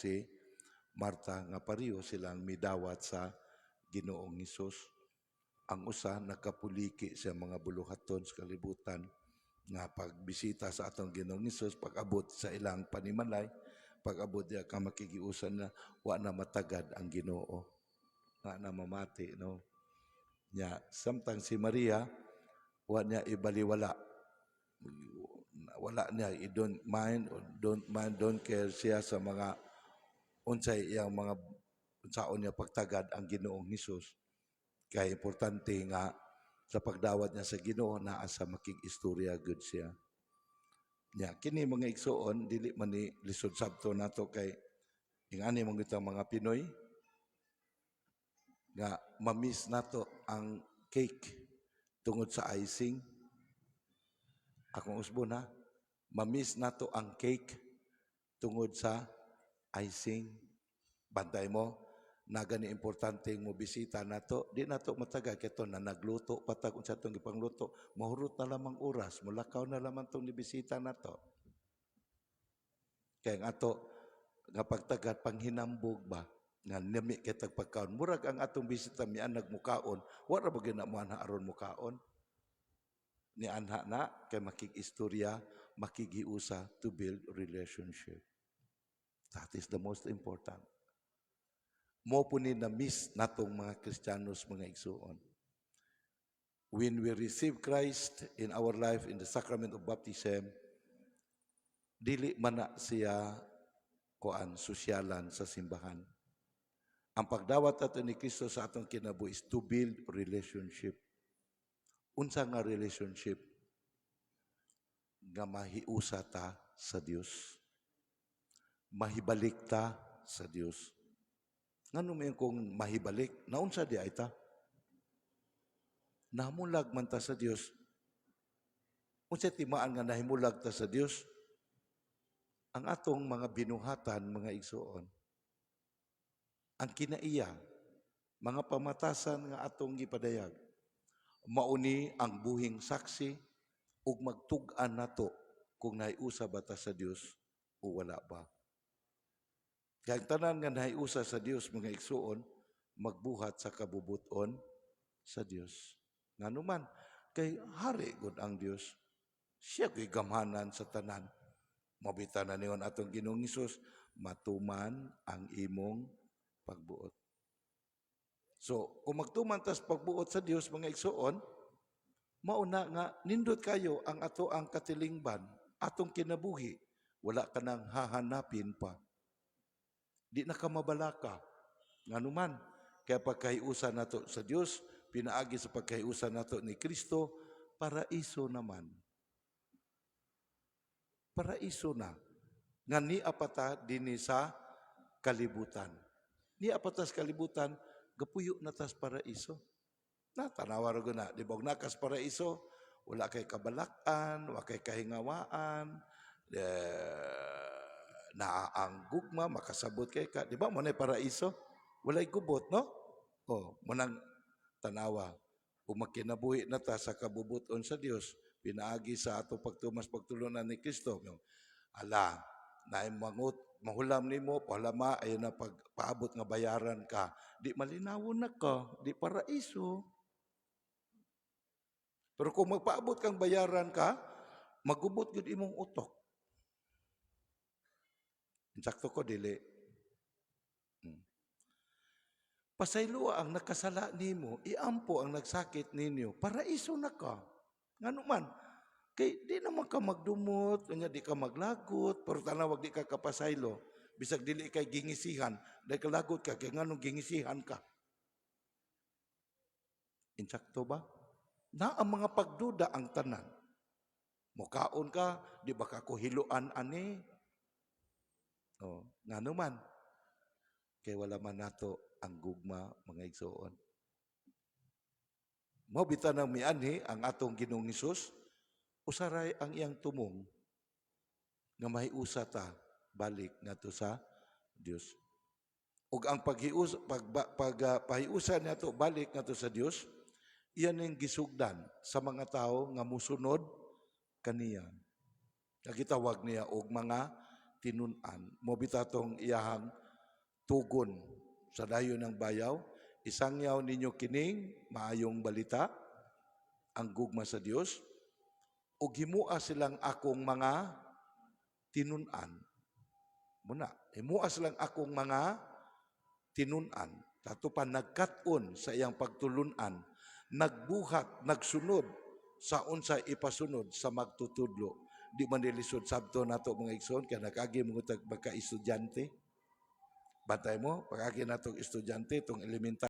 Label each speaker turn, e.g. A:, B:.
A: si Marta nga pareho silang midawat sa Ginoong Hesus. Ang usa, nakapuliki sa mga buluhaton sa kalibutan nga pagbisita sa atong Ginoong Hesus, pag-abot sa ilang panimalay, pag-abot diya ka makigiusan na wa na matagad ang Ginoo. Nga na mamati, no? Nya, samtang si Maria, wa niya ibaliwala. Wala niya, i don't mind, or don't mind, don't care siya sa mga unsay iyang mga unsaon niya pagtagad ang Ginoong Hesus. Kaya importante nga sa pagdawat niya sa Ginoo, naa sa makig-istorya gud siya. Nya kini, mga igsuon, dili man ni lisod sabto nato kay ingani man gyud mga Pinoy nga ma-miss nato ang cake tungod sa icing. Akong usbon ha, ma-miss nato ang cake tungod sa icing. Bantay mo, na gani importante mo bisita nato, di nato matagay kay to na nagluto pa tag unsa tong gipangluto, mahurot na lamang oras, mulakaw na lamang tong nibisita nato. Kaya nga ato nga pagtagad panghinambog ba nga nami kay tag pagkaon, murag ang atong bisita mianag mukaon, wa ra ba gyud na mo anha aron mukaon? Ni anha na kay makig-istorya, makigiusa, to build relationship. That is the most important. Mo po ni na-miss natong mga Kristiyanos, mga igsuon. When we receive Christ in our life in the sacrament of baptism, dili man na siya kuan sosyalan sa simbahan. Ang pagdawat ato ni Kristo sa atong kinabuhi is to build relationship. Unsa nga relationship? Nga mahiusa ta sa Dios. Mahibalik ta sa Dios. Ngano may kung mahibalik, naunsa di ay ta? Namulag man ta sa Dios. Unsa timaan nga nahimulag ta sa Dios? Ang atong mga binuhatan, mga igsuon. Ang kinaiya, mga pamatasan nga atong gipadayag. Mauni ang buhing saksi ug magtug-an nato kung nahiusa ba ta sa Dios o wala ba. Kaya ang tanan nga nahiusa sa Dios, mga igsuon, magbuhat sa kabubuton sa Dios. Nganuman, kay hari gud ang Dios. Siya ko'y gamhanan sa tanan. Mabita na niyon atong Ginoong Hesus, "Matuman ang imong pagbuot." So, kung magtuman tas pagbuot sa Dios, mga igsuon, mauna nga nindot kayo ang ato ang katilingban, atong kinabuhi, wala ka nang hahanapin pa. Di na ka mabalaka. Nganuman, kaya pagkahiusa nato sa Dios, pinaagi sa pagkahiusa nato ni Kristo, paraiso naman. Paraiso na. Nga ni apata dinhi sa kalibutan. Ni apata sa kalibutan, gapuyo na tas paraiso. Na, tanawa ra na, di ba, nakas paraiso, wala kay kabalakan, wala kay kahingawaan, eh, naa ang gugma, makasabot kay ka. Di ba, mo na paraiso? Walay gubot, no? Oh, munang tanawa. Kung makinabuhi na ta sa kabubuton sa Dios, pinaagi sa ato pagtumas pagtulunan ni Kristo. Yung, ala, naay mangut, mahulam nimo, pahlama, ayun na pag paabot nga bayaran ka. Di malinawon na ka, di paraiso. Pero kung magpaabot kang bayaran ka, magubot gyud imong utok. Insakto ko, dili? Pasayloa ang nakasala nimo, iampo ang nagsakit ninyo, paraiso na ka. Ngano man, kay di naman ka magdumot, unya di ka maglagot, pero tanawag di ka kapasaylo. Bisag dili kay gingisihan, dahil kalagot ka, kay nganong gingisihan ka. Insakto ba? Na ang mga pagduda ang tanan. Mukaon ka, di ba ka ko hiluan ani? Oh, ngano man? Kay wala man nato ang gugma, mga igsuon. Mao bitaw nang mianhi ang atong Ginoong Hesus, usaray ang iyang tumong nga mahiusa ta balik ngadto sa Dios. Ug ang paghius pag, pag pahiusa niya balik ngadto sa Dios, iyan ang gisugdan sa mga tao nga musunod kaniya. Nga gitawag niya og mga tinun-an. Mao bitaw tong iyahang tugon sa dayon ng bayaw, "Isangyaw ninyo kining maayong balita, ang gugma sa Dios, ug himua silang akong mga tinun-an." Muna, himua silang akong mga tinun-an. Tato pa nagkat-on sa iyang pagtulunan, nagbuhat, nagsunod sa unsa ipasunod sa magtutudlo. Di man nilisod sabto nato, mga igsoon, kaya nag-agi mo tag magka-estudyante. Bantay mo, pag-agi natong estudyante, itong elementary.